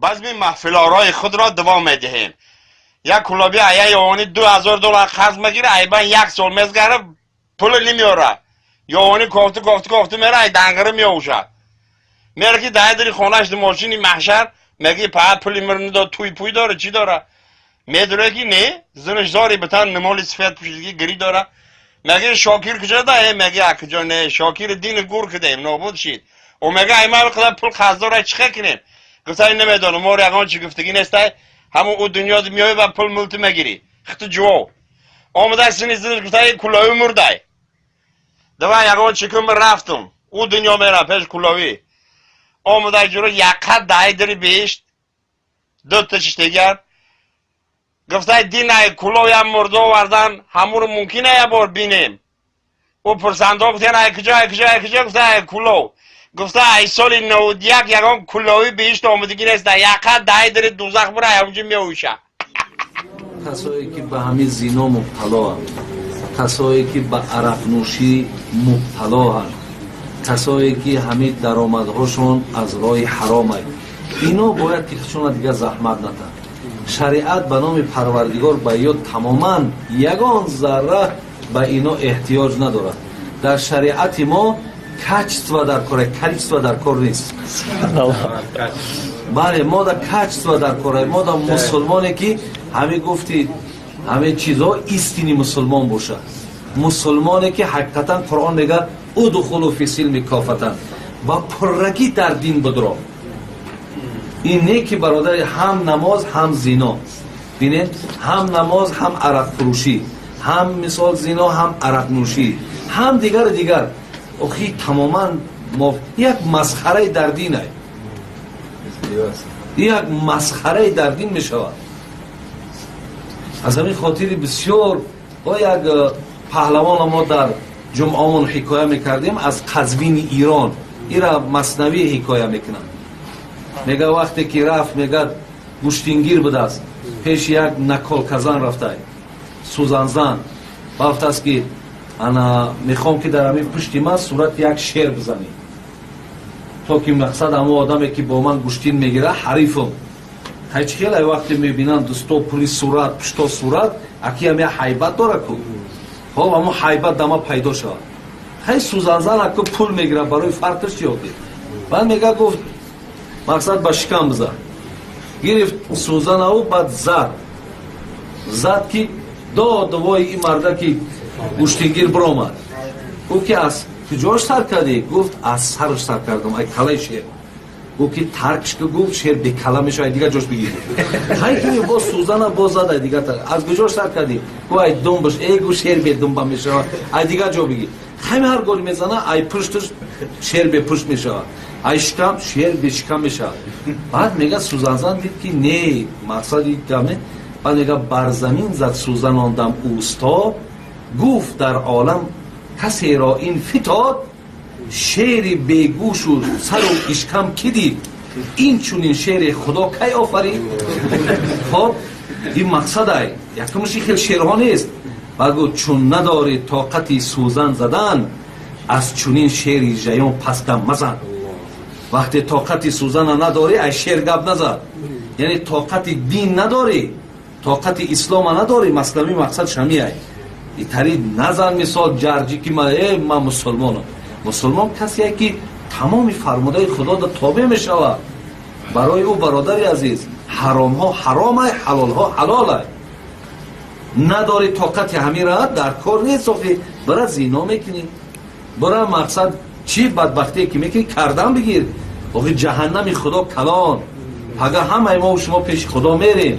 Базми маҳфилорои худро давом медиҳем. Як кулоби ая ёвони 2000 доллар қарз мегира, айбан як сол мезгара, пули намеёра. Ёвони кофту кофту кофту мера, ай дангира меовуша. Мера ки дай дари хонаш мошини маҳшар, меги па пули мир надод, туй пуй дора, чӣ дора? Медуре ки не, зинаш зори битан нимоли сифат пӯшидги гири дора. Меги Шокир куҷо да? Э, меги а куҷо не, Шокири дини гур кидем, нобуд шид. О мега ай мал қадар пул қарз дора, чӣ кунем? Гуфтай намедонам, мор ягон чӣ гуфтагӣ нестай. Ҳамун ӯ дунё меои ва пул мулту мегирӣ. Хиту ҷувов. Омада сини зинаш гуфтай кулови мурдай. Давай ягон чӣ кун, рафтум. Ӯ дунё мера пеш кулови. Омада ҷуро яққа дай дири беҳишт. Дута чиштегар. Гуфтай динай кулоям мурда овардан, ҳамуро мумкин я бор бинем. Ӯ пурсандо гуфтан ай куҷо, ай куҷо, ай куҷо, гуфта ай кулов. Гуфта ай соли 91 ягон кулови беҳишт омадагӣ нест, яққа дай дири дузах бура, ҳамунҷо меовиша. Касое ки ба ҳамин зино мубталоанд, касое ки ба арақнӯшӣ мубталоанд, касое ки ҳамин даромадҳошон аз роҳи ҳаромай, ино бояд ки худшона дигар заҳмат натанд. Шариат ба номи Парвардигор ба ё тамоман ягон зарра ба ино эҳтиёҷ надорад. Дар шариати мо качество дар кор, количество дар кор нест. Бале, мо да качество дар кор. Мо да мусулмоне ки ҳамин гуфти ҳамин чизҳо истинный мусулмон бошад, мусулмоне ки ҳақиқатан Қуръон мегӯяд: ادخلوا في السلم كافة, ба пуррагӣ дар дин будро. Ин не ки, бародари, ҳам намоз, ҳам зино. Бинед, ҳам намоз, ҳам арақфурӯшӣ, ҳам мисол зино, ҳам арақнӯшӣ, ҳам дигару дигар. Охи тамоман як масхараи дар динай, як масхараи дар дин мешавад. Аз ҳамин хотири бисёр о як паҳлавона мо дар ҷумъамон ҳикоя мекардем аз Қазвини Ирон. Ира маснавӣ ҳикоя мекунанд. Мега вақте ки рафт, мегад, гӯштингир будааст, пеши як наколказан рафтай, сӯзанзан рафтааст, ки ана мехоҳам ки дар ҳамин пушти ман сурати як шер бизанӣ, то ки мақсад ҳамон одаме ки бо ман гӯштин мегира, ҳарифам. Ҳайчи хеле вақте мебинанд дӯсто пули сурат, пушто сурат, акиам як ҳайбат дора ку. Хоб, ҳамон ҳайбат дама пайдо шавад. Хай, сӯзанзан аку пул мегирад, барои фарқаш чи ёфтед? Баъд мега, гуфт, мақсад ба шикам бизад. Гирифт сӯзанаву баъд зад, зад ки дод вой, ин марда ки гӯштингир биромад. Гуфт ки аз куҷош сар кардӣ? Гуфт, аз сараш сар кардам, ай калаи шер. Гуфт ки таркш ки, гуфт, шер бекала мешавад, ай дигар ҷош бигирӣ. Хай ки боз сӯзана боз зад, ай дигар. Аз куҷош сар кардӣ? Гуфт, ай думбаш. Э, гуфт, шер бедумба мешавад, ай дигар ҷо бигир. Хами ҳар гори мезана, ай пушташ шер бепушт мешавад, ай шикам шер бешикам мешавад. Баъд мега сӯзанзан дид ки не, мақсади гаме. Баъд мега бар замин зад сӯзан ондам усто, гуфт: дар олам касеро ин фитод, шери бегӯшу сару ишкам ки дид? Ин чунин шере Худо кай офарид? Хоб, ин мақсадай якумши хел шерҳо нест. Баъд гуфт: чун надорӣ тоқати сӯзан задан, аз чунин шери жаён пас дам мазан. Вақте тоқати сӯзана надорӣ, аз шер гап назад. Яъне тоқати дин надорӣ, тоқати ислома надорӣ. Маслами мақсад шамиай итари назан. Мисол ҷарҷи ки ман мусулмонам. Мусулмон касе ки тамоми фармудаи Худода тобеъ мешавад. Барои ӯ, бародари азиз, ҳаромҳо ҳаромай, ҳалолҳо ҳалолай. Надорӣ тоқати ҳамира, дар кор нест. Охи бара зино мекунӣ, бара мақсад чӣ бадбахтие ки мекунӣ, кардан бигир. Охи ҷаҳаннами Худо калон. Пага ҳамаи мо шумо пеши Худо мерем,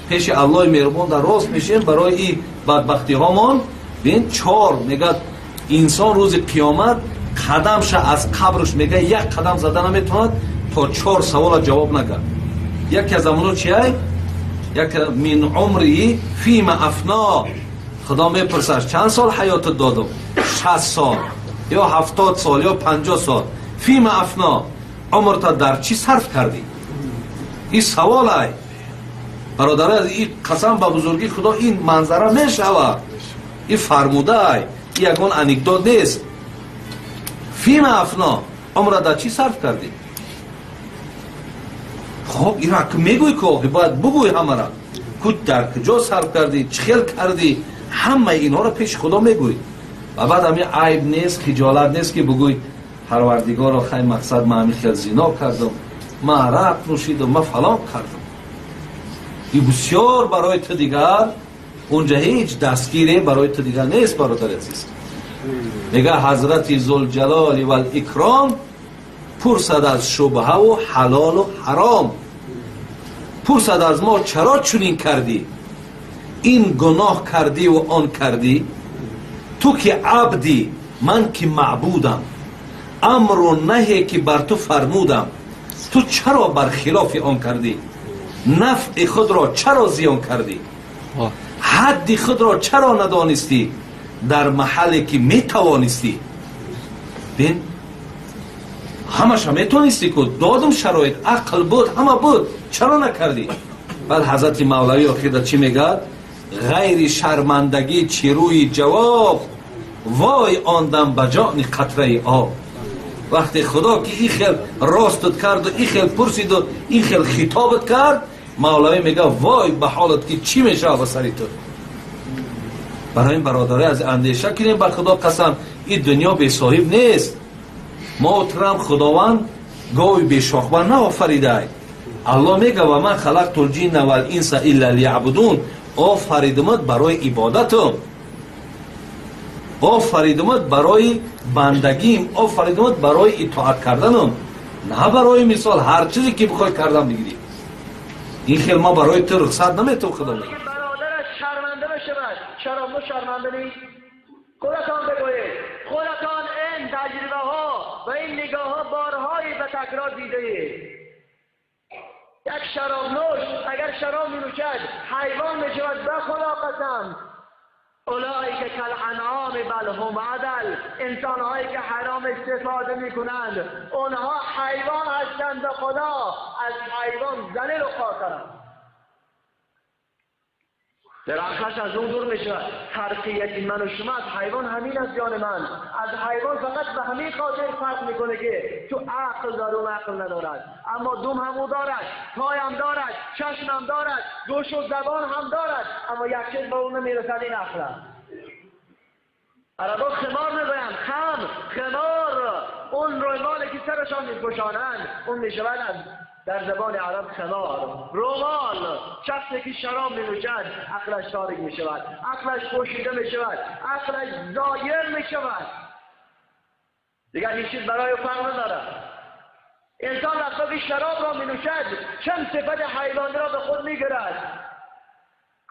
пеши Аллоҳи меҳрубон дар рост мешем барои и бадбахтиҳомон. Бин, чор мегӯяд инсон рӯзи қиёмат қадамша аз қабрш, мега, як қадам зада наметавонад, то чор савола ҷавоб накард. Яке аз амоно чиай? Як من عمره فيما أفناه. Худо мепурсад: чанд сол ҳаётат додум? 60 сол ё 70 сол ё 50 сол. فيما أفناه, умрта дар чӣ сарф кардӣ? Ин саволай, бародари, ин қасам ба бузургии Худо, ин манзара мешавад. Ин фармудаай, ин ягон анекдот нест. فيما أفناه, умра дар чӣ сарф кардӣ? Хоб ира ки мегӯй ки охи бояд бугӯй ҳамара ку дар куҷо сарф кардӣ, чӣ хел кардӣ, ҳамаи инҳоро пеши Худо мегӯй. Ва баъд ҳами айб нест, хиҷолат нест ки бугӯй Парвардигоро, хай мақсад ман ҳами хел зино кардам, ман арақ нӯшидам, ман фалон кардам. И бисёр барои ту дигар унҷа ҳеҷ дастгире барои ту дигар нест, бародари азиз. Мега Ҳазрати Зулҷалоли вал-Икром пурсад аз шубҳаву ҳалолу ҳаром, пурсад аз мо чаро чунин кардӣ, ин гуноҳ кардиву он кардӣ, ту ки абдӣ, ман ки маъбудам, амру наҳе ки бар ту фармудам, ту чаро бар хилофи он кардӣ, нафъи худро чаро зиён кардӣ, ҳадди худро чаро надонистӣ дар маҳалле ки метавонистӣ. Бин, ҳамаша метавонистӣ ку, додум шароит, ақл буд, ҳама буд, чаро накардӣ? Баъд Ҳазрати Мавлавӣ охирда чӣ мегӯяд? Ғайри шармандагӣ чӣ рӯи ҷавоб, вой он дам ба ҷони қатраи об. Вақте Худо ки ин хел ростат карду ин хел пурсиду ин хел хитобат кард, Мавлавӣ мегӯяд вой ба ҳолат ки чӣ мешавад ба сари ту. Барои ин бародари аз андеша кунем, ба Худо қасам, ин дунё бесоҳиб нест. Мо турам Худованд гови бешохба наофаридай. Аллоҳ мегӯяд ва ман халақтул ҷинна вал инса илла лияъбудун, офаридумат барои ибодатум, офаридумат барои бандагим, офаридумат барои итоат карданум, на барои мисол ҳар чизе ки бихоҳӣ кардан бигирӣ. Ин хел ма барои ту рухсат наметавон. Худо мегӯяд бародараш шарманده بشود. چرا ما شرمنده نیست؟ خودتان بگویید، خودتان این تجربه ها و این نگاه ها بارهایی به تکرار دیده اید. یک شراب نوش اگر شراب می نوشد حیوان می شود. به خدا قسم، اولئک کالانعام بل هم اضل. انسان هایی که حرام استفاده می کنند اونها حیوان هستند، به خدا از حیوان ذلیل و خاطرند. در عقلش از اون دور می شود. فرقیت من و شما از حیوان همین است. جان من از حیوان فقط به همین خاطر فرق میکنه که تو عقل داره و عقل ندارد، اما دوم هم او دارد، پای هم دارد، چشم هم دارد، گوش و زبان هم دارد، اما یک چیز به اون نمیرسد، این عقل است. عربا خمار میگویند، خمار اون رومالی که سرشان میپوشانند اون میشود از در زبان عرب خمار، رومال. شخصی که شراب می نوشد عقلش تاریک می شود، عقلش پوشیده می شود، عقلش زایر می شود، دیگر هیچ چیز برای فرق ندارد. انسان وقتی که شراب را می نوشد چند صفت حیوانی را به خود می گیرد.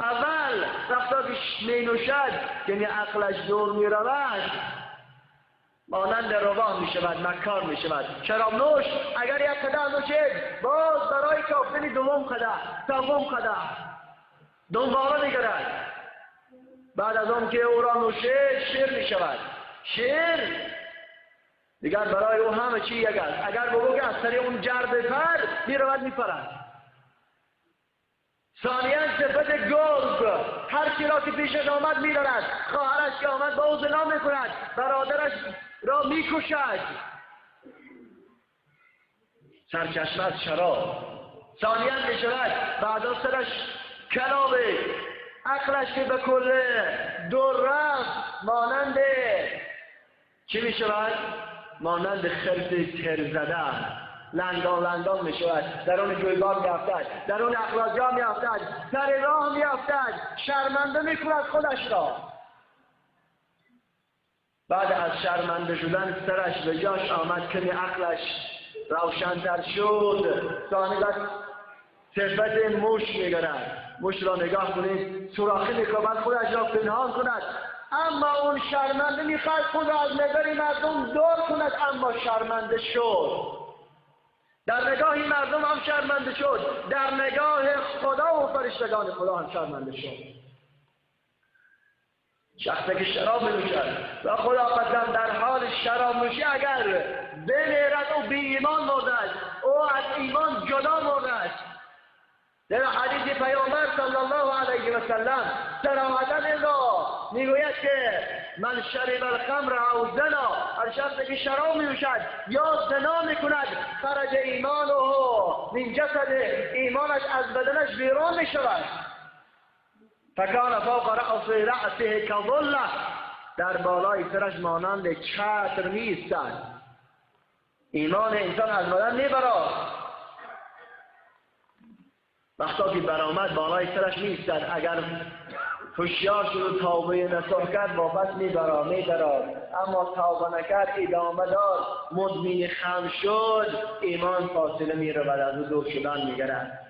اول وقتی که می نوشد یعنی عقلش دور می رود، مانند روباه می شود، مکار می شود. شراب نوش اگر یک قدح نوشید باز برای کافتن دوم قدح، سوم قدح دنباله می گیرد. بعد از آن که او را نوشید شیر می شود. شیر دیگر برای او همه چی یک است. اگر بگو که از سر اون جر بپر، می رود می پرد. ثانیا صفت گرگ، هر کی را که پیشش آمد می دارد. خواهرش که آمد با او زنا می کند، برادرش را میکشد. سرچشمه از شراب. ثانیا میشود بعدا سرش کلابه، عقلش که به کل دور رفت مانند چی میشود؟ مانند خرس تر زده، لنگان لنگان میشود، در اون جویبار میافتد، در اون اخلاجا میافتد، سر راه میافتد، شرمنده میکند خودش را. بعد از شرمنده شدن سرش به جاش آمد، کمی عقلش روشن‌تر شد. ثانی بعد صفت موش میگیرد. موش را نگاه کنید، سوراخی میکند خودش را پنهان کند، اما اون شرمنده میخواد خود را از نظر مردم دور کند، اما شرمنده شد. در نگاه مردم هم شرمنده شد، در نگاه خدا و فرشتگان خدا هم شرمنده شد. شخصی که شراب می‌نوشد و خدا قسم در حال شراب نوشی اگر بمیرد او بی ایمان مرده است، او از ایمان جدا مرده است. در حدیث پیامبر صلی الله علیه و سلم صراحتا این را میگوید که من شرب الخمر او زنا، هر شخصی که شراب می‌نوشد یا زنا میکند، خرج ایمانه من جسده، ایمانش از بدنش بیرون میشود. فکان فوق رأسه کظله، در بالای سرش مانند چتر می‌ایستد. ایمان انسان از بدن میبرد، وقتا که برآمد بالای سرش می‌ایستد. اگر هوشیار شد و توبه نصوح کرد واپس میبرد، اما توبه نکرد، ادامه داد، مدمن خم شد، ایمان فاصله میرود، از او دور شدن میگرد.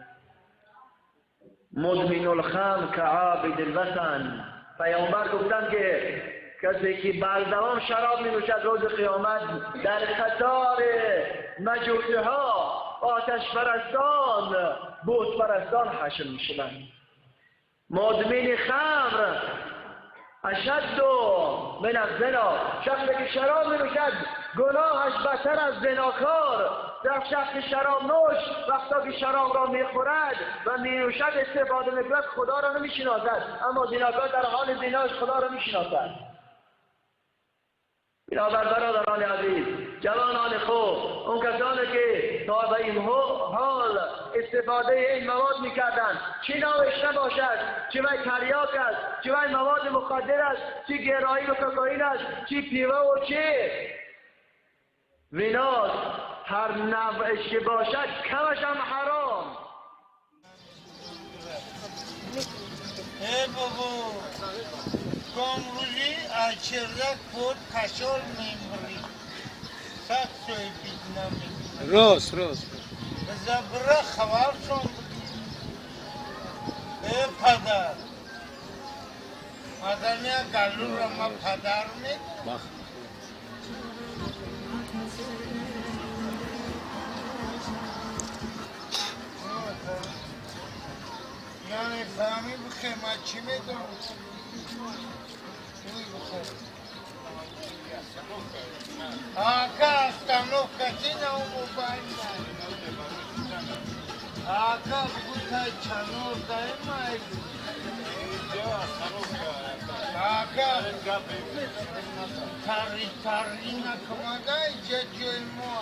مدمن الخمر کعابد الوثن. پیامبر گفتند که کسی که بردوام شراب می نوشد روز قیامت در قطار مجوسی ها، آتش پرستان، بت پرستان حشر می شوند. مدمن خمر اشد من الزنا، شخصی که شراب می نوشد گناهش بدتر از زناکار. در شخص شراب نوش وقتا که شراب را میخورد و مینوشد استفاده میکند خدا را نمیشناسد، اما زناکار در حال زناش خدا را میشناسد. بنابر برادران عزیز، جوانان خوب، اون کسانی که تا به این حال استفاده این مواد میکردند، چه نوش نباشد، چه وی تریاک است، چه وی مواد مخدر است، چه گرایی و کوکائین است، چه پیوه و چه ویناس، هر نوعش که باشد کمش هم حرام. ای بابا، امروزی از چردک بود کشال میمری سخت سوی بیدنه میگیری. راست راست بزبره خبرشون بگی. ای پدر مدنی گلو را ما پدر میدونم. یعنی فهمی بخیر من چی میدونم؟ آقا остановка چی نه اون موبایل آقا بگو تا چنور داریم آقا تاری تاری نکمده اینجا جای ما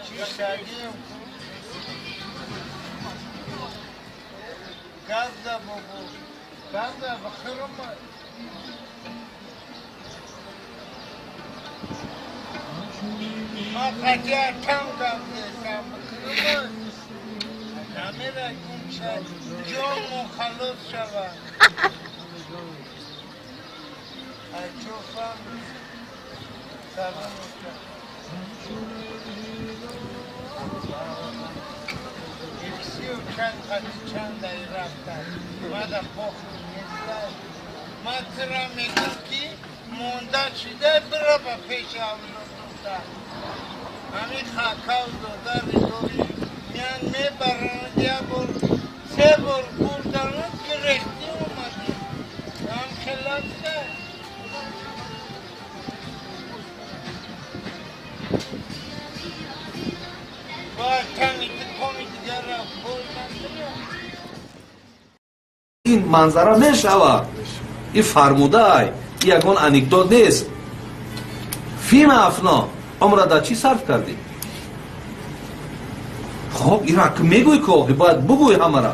چی شدیم؟ گرده بابا گرده بخیرم. ما قطعه کم گرده بخیرم نمیره گم شد جامو خلاص شود. چوفم سلام یکسی و چند قطعه چند دقیقه رفتن ما در پاخ نیستن. ما ترا میگم که مونده شده برا به پیش اولاد دختر همین خاکاو داده ریدوی میان میبرند. یه بار سه بار بردن که رختی اومدیم هم خلاص شد. ин манзара мешавад. Ин фармудай, ягон анекдот нест. Фима афно, умра дар чӣ сарф кардӣ? Хоб, ира мегӯй ки охи бояд бугӯй ҳамара.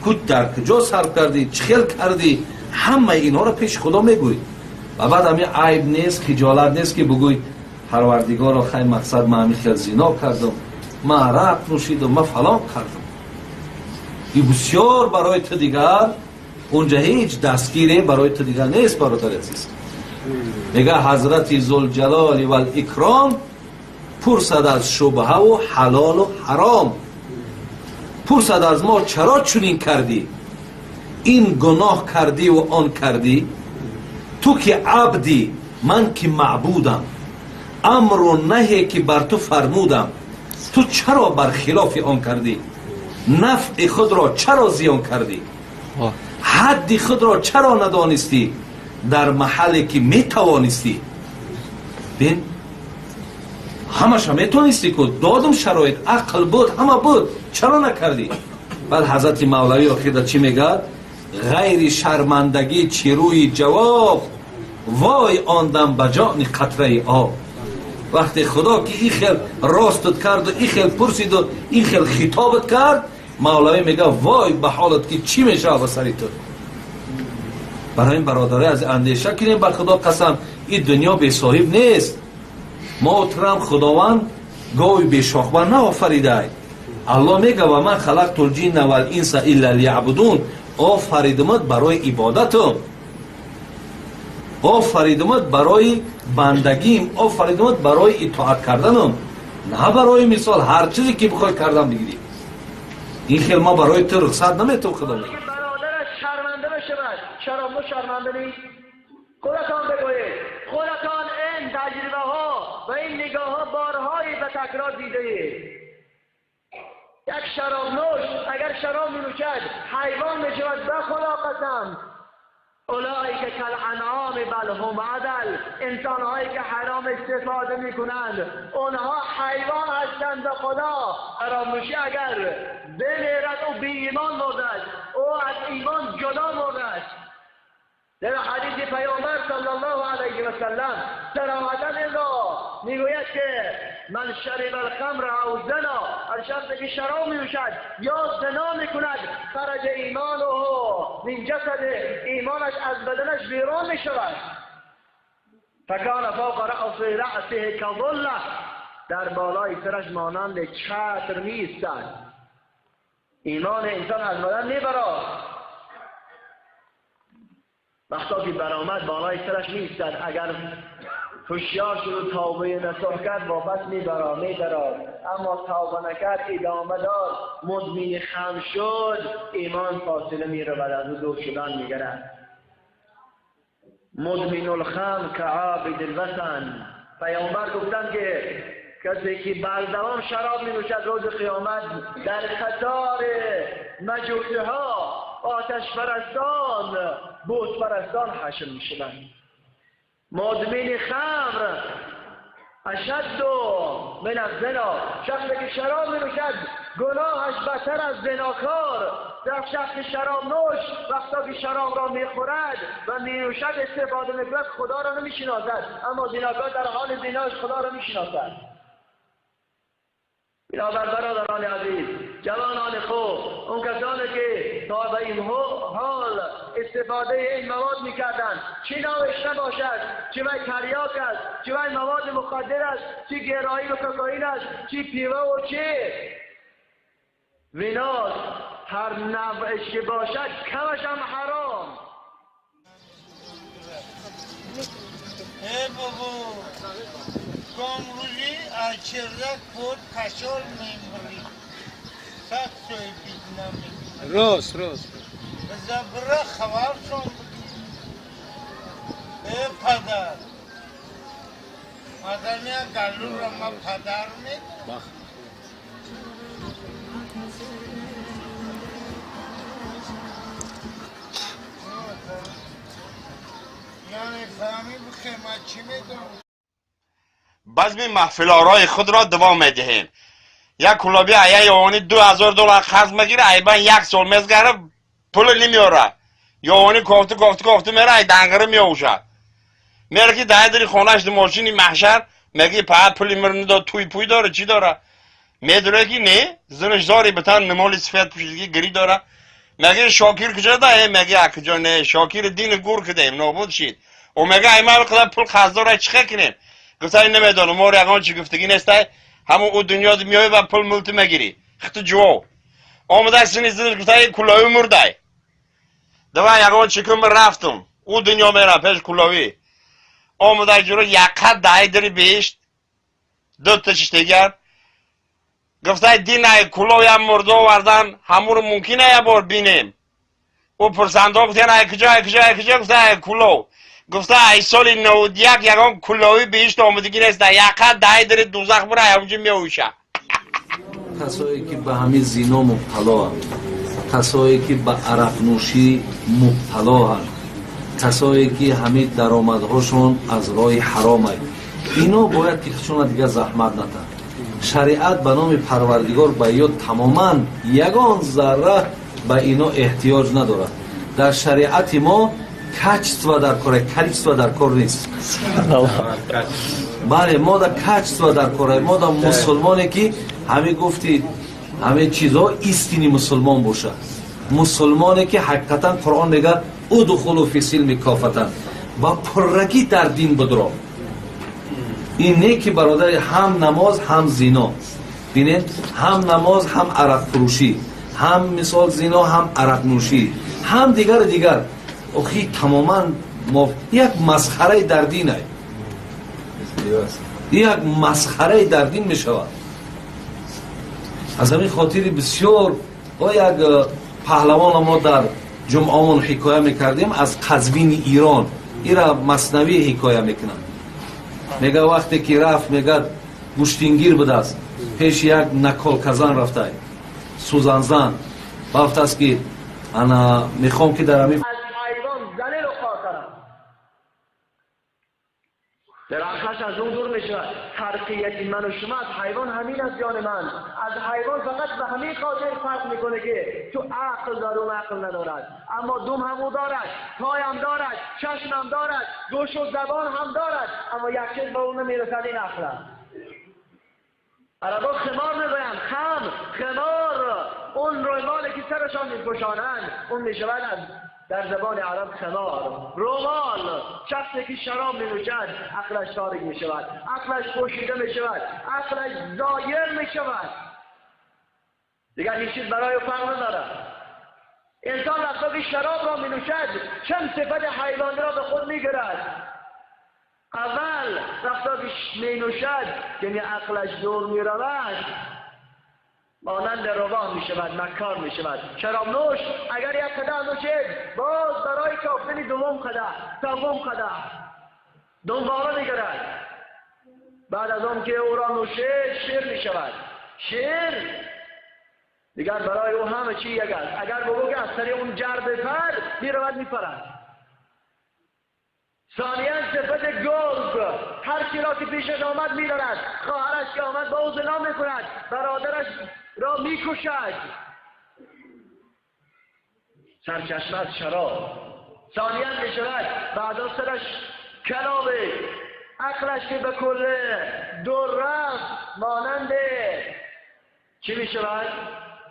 Ку дар куҷо сарф кардӣ, чӣ хел кардӣ, ҳамаи инҳоро пеши Худо мегӯй. Ва баъд ҳами айб нест, хиҷолат нест ки бугӯй Парвардигоро хай мақсад ман ҳами хел зино кардам, ман арақ нӯшидам, ман фалон кардам. Ин бисёр барои ту дигар унҷа ҳеҷ дастгире барои ту дигар нест, бародари азиз. Мега ҳазрати Зулҷалоли вал-икром пурсад аз шубҳаву ҳалолу ҳаром, пурсад аз мо чаро чунин кардӣ, ин гуноҳ кардиву он кардӣ, ту ки абдӣ, ман ки маъбудам, амру наҳе ки бар ту фармудам, ту чаро бар хилофи он кардӣ, нафъи худро чаро зиён кардӣ, ҳадди худро чаро надонистӣ дар маҳалле ки метавонистӣ. Бин, Ҳамаша метонистӣ ку, додум шароит, ақл буд, ҳама буд, чаро накардӣ? Баъд ҳазрати Мавлавӣ охирда чӣ мегӯяд? Ғайри шармандагӣ чӣ рӯи ҷавоб, вой он дам ба ҷони қатраи об. Вақте Худо ки ин хел ростат карду, ин хел пурсиду, ин хел хитобат кард, Мавлавӣ мегӯяд: вой ба ҳолат, ки чӣ мешавад ба сари ту. Барои ин, бародаре, аз андеша кунем. Ба Худо қасам, ин дунё бесоҳиб нест. Мо турам Худованд гови бешохба наофаридай. Аллоҳ мега: ва ма халақтул ҷинна вал инса илла лияъбудун. Офаридумат барои ибодатум, офаридумат барои бандагим, офаридумат барои итоат карданум, на барои мисол ҳар чизе ки бихоҳӣ кардан бигирӣ. Ин хел ма барои ту рухсат наметавон. Худо мега. Бародараш шарманده بشود. شراب شرمنده نیست؟ خودتان بگویید. خودتان این تجربه ها و این نگاه ها بارهایی به تکرار دیده اید. یک شراب نوش اگر شراب می نوشد، حیوان می شود. به خدا قسم، اولئک کالانعام بل هم اضل. انسان هایی که حرام استفاده می کنند، اونها حیوان هستند. به خدا، حرام نوشی اگر بمیرد، او بی ایمان مرده است، او از ایمان جدا مرده است. در حدیث پیامبر صلی الله علیه و سلم صراحتا این را میگوید که من شرب الخمر او زنا، هر شخصی که شراب می نوشد یا زنا میکند، خرج ایمانه من جسده، ایمانش از بدنش بیرون می شود. فکان فوق رأسه کظله، در بالای سرش مانند چتر می ایستد. ایمان انسان از بدن میبراد. وقتا که برآمد، بالای سرش می ایستد. اگر هوشیار شد و توبه نصوح کرد، واپس میبراد میبراد. اما توبه نکرد، ادامه داد، مدمن خمر شد، ایمان فاصله میرود از او، دور شدن میگرد. مدمن الخمر کعابد الوثن. پیامبر گفتند که کسی که بردوام شراب می نوشد، روز قیامت در قطار مجوسی ها، آتش پرستان، بت پرستان حشر می شوند. مدمن خمر اشد من الزنا. شخصی که شراب می نوشد، گناهش بدتر از زناکار. در شخص شراب نوش، وقتا که شراب را میخورد و می نوشد، استفاده میکند، خدا را نمیشناسد، اما زناکار در حال زناش خدا را میشناسد. بنابر برادران عزیز، جوانان خوب، اون کسانی که تا به این حال استفاده این مواد میکردند، چی نوش نباشد، چه وی تریاک است، چه وی مواد مخدر است، چه گرایی و کوکائین است، چه پیوه و چه ویناس، هر نوعش که باشد، کمش هم حرام. ای بابا، امروزی از چردک بود کشال میمری سخت سوی بیدنم. راست راست. بزبره خبر شون بگی. ای پدر، مادر گلو را ما پدر می بخ. نمیفهمی بخی ما چی میدونم. بزم محفل آرای خود را دوام میدهیم. یک کلابی ая ёвони 2000 доллар қарз мегира, айбан як сол мезгара, пул намеёра. Ёвони кофту кофту кофту мера, ай дангира меовушад, мера ки дай дари хонаш мошини маҳшар. Меги па пули мир дод, туй пуй дора, чӣ дора? Медуре ки не, зинаш зори битан нимоли сифет пӯшидги гири дора. Меги Шокир куҷо да? Э, меги акуҷо не, Шокири дини гур кидем, нобуд шид. О, мега ай мал қадар пул қарз дора, чӣ кунем? Гуфтай намедонам, моро ягон чӣ гуфтагӣ нестай. Ҳамон ӯ дунё меои ва пул мулту мегирӣ. Хиту ҷувов омада сини зинаш. Гуфтай кулови мурдай, давай ягон чӣ кун. Рафтум, ӯ дунё мера пеш куловӣ омада ҷуро яқат дай дири беҳишт дута чиштегар. Гуфтай динай куловям мурда овардан, ҳамуро мумкин я бор бинем. Ӯ пурсандо гуфтан: ай куҷо, ай куҷо, ай куҷо? Гуфта ай кулов. Гуфта ай соли 91 ягон куловӣ беҳишт омадагӣ неста, яқат дай дири дузах бура, ҳамунҷо меовиша. Касое ки ба ҳамин зино мубталоанд, касое ки ба арақнӯшӣ мубталоанд, касое ки ҳамин даромадҳошон аз роҳи ҳаромад. Ино бояд ки худшона дигар заҳмат натанд. Шариат ба номи Парвардигор ба ё тамоман ягон зарра ба ино эҳтиёҷ надорад. Дар шариати мо качество дар кор, количество дар кор нест. Бале, мо да качество дар кор, мо да мусулмоне ки ҳаме гуфти ҳаме чизҳо истини мусулмон бошад. Мусулмоне ки ҳақиқатан Қуръон мегӯяд удхулу фи силми кофатан, ба пуррагӣ дар дин будро. Ин не ки бародари ҳам намоз ҳам зино, бинед, ҳам намоз ҳам арақфурӯшӣ, ҳам мисол зино ҳам арақнӯшӣ, ҳам дигару дигар. Охи тамоман як масхараи дар дин ай, як масхараи дар дин мешавад. Аз ҳамин хотири бисёр як паҳлавона мо дар ҷумъамон ҳикоя мекардем аз Қазвини Ирон, ира маснавӣ ҳикоя мекунанд. Мега вақте ки рафт, мегад гӯштингир будааст, пеши як наколказан рафта, сӯзанзан рафтааст ки ана мехоҳам ки дар ҳамин درختش از اون دور میشود. فرقیت من و شما از حیوان همین است جان من. از حیوان فقط به همین خاطر فرق میکنه که تو عقل داره و عقل ندارد، اما دوم هم او دارد، پای هم دارد، چشم هم دارد، گوش و زبان هم دارد، اما یک چیز به اون نمیرسد، این عقل است. عربا خمار میگویند، خم، خمار، اون رومالی که سرشان میپوشانند اون میشود از در زبان عرب خمار، رومال. شخصی که شراب می نوشد عقلش تاریک می شود، عقلش پوشیده می شود، عقلش زایر می شود، دیگر هیچ چیز برای فرق ندارد. انسان وقتی که شراب را می نوشد چند صفت حیوان را به خود می گیرد. اول وقتی که می نوشد یعنی عقلش دور می رود، مانند رواه می شود، مکار می شود. شراب نوش اگر یک قدح نوشید باز برای کافتن دوم قدح، سوم قدح دنباله می گیرد. بعد از آن که او را نوشید شیر می شود. شیر دیگر برای او همه چی یک است. اگر بگو که از سر اون جر بپر، می رود می پرد. ثانیا صفت گرگ، هر کی را که پیشش آمد می دارد. خواهرش که آمد با او زنا می کند، برادرش را میکشد. سرچشمه از شراب. ثانیا میشود بعدا سرش کلابه، عقلش که به کل دور رفت مانند چی میشود؟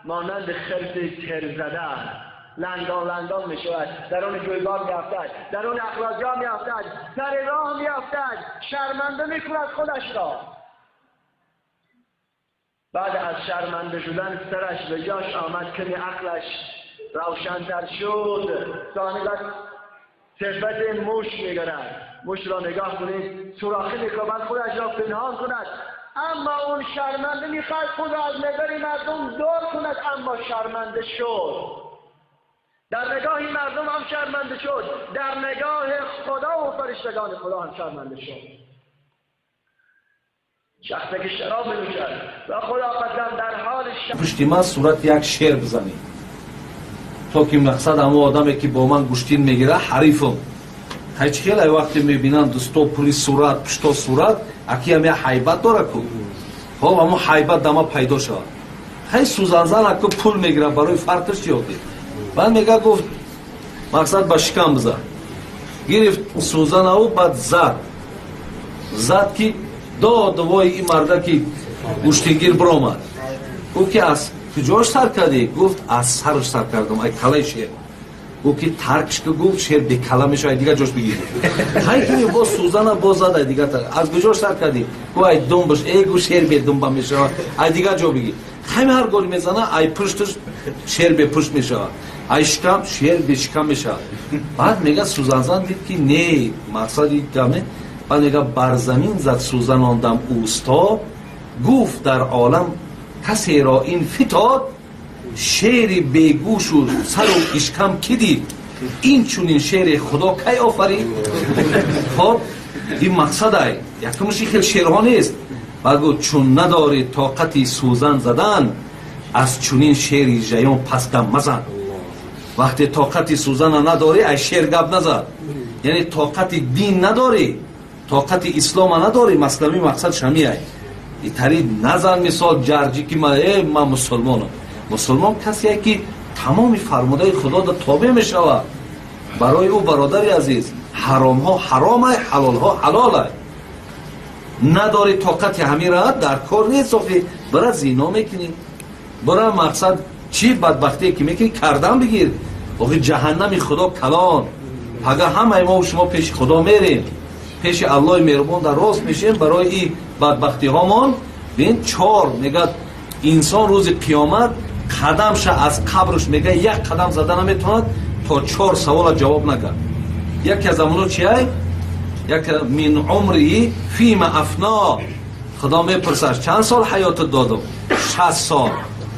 مانند خرس تر زده، لنگان لنگان میشود، در اون جویبار میافتد، در اون اخراجا میافتد، سر راه میافتد، شرمنده میکند خودش را. بعد از شرمنده شدن سرش به جاش آمد، کمی عقلش روشن‌تر شد. ثانی بعد صفت موش میگیرد. موش را نگاه کنید، سوراخی میکند خودش را پنهان کند، اما اون شرمنده میخواد خود از نظر مردم دور کند، اما شرمنده شد. در نگاه مردم هم شرمنده شد، در نگاه خدا و فرشتگان خدا هم شرمنده شد. شخصی که شراب می‌نوشد و خدا قسم در حال پشتی من صورت یک شیر بزنی تا که مقصد همو آدمی که با من گوشتین میگیره حریفم. هیچ خیلی وقتی میبینن دستو پوری صورت پشتو صورت اکی هم یه حیبت داره کو، خب همو حیبت دما پیدا شد. خیلی سوزنزن اکو پول میگیره برای فرقش چیه؟ بعد میگه گفت مقصد با شکم بزن. گرفت سوزن او بعد زد، زد که داد وای این مرده که گوشتینگیر برآمد. گفت که از کجاش سر کردی؟ گفت از سرش سر کردم، ای کله شیر. گفت که ترکش که گفت شیر به کله میشه، ای دیگه جاش بگیر. هی که باز سوزن باز زد، ای دیگه ترک. از کجاش سر کردی؟ گفت ای دنبش، ای گفت شیر به دنبه میشه، ای دیگه جا بگیر. همه هر گل میزنه ای پشتش شیر به پشت میشه، ای شکم شیر به شکم میشه. بعد میگه سوزن زن دید که نه مقصد این دمه. بعد میگه بر زمین زد سوزن آن دم اوستا، گفت در عالم کسی را این فتاد، شیر بیگوش و سر و اشکم کی دید، این چونین شیر خدا کی آفرید؟ خب این مقصد ای یکمش خیلی شیرها نیست. بعد گفت چون نداری طاقتی سوزن زدن، از چونین شیری جیان پس دم مزن. وقتی طاقتی سوزن نداری از شیر گپ نزد، یعنی طاقت دین نداری، Тоқати ислома надорӣ, маслами мақсад шамиай. Итари назан мисол ҷарҷӣ ки ман мусулмонам. Мусулмон касие ки тамоми фармудаи худода тобеъ мешавад. Барои ӯ, бародари азиз, ҳаромҳо ҳаромай, ҳалолҳо ҳалолай. Надори тоқати ҳамира, дар кор нест. Охи бара зино мекунӣ, бара мақсад чӣ бадбахтие ки мекунӣ, кардан бигир. Охи ҷаҳаннами худо калон. Пага ҳамаи мо шумо пеши худо мерем, пеши аллоҳи меҳрубон дар рост мешем. Барои и бадбахтиҳомон бин чор мегӯяд инсон рӯзи қиёмат қадамша аз қабрш мега як қадам зада наметавонад то чор савола ҷавоб нагар. Яке аз амоно чиай? Як мин умриҳи фима афно. Худо мепурсад, чанд сол ҳаётат додум? 60 сол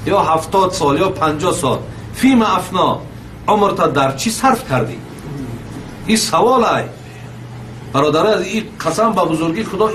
ё 70 сол ё 50 сол. Фима афно, умрта дар чӣ сарф кардӣ? Ин саволай, бародари, и қасам ба бузургии худо.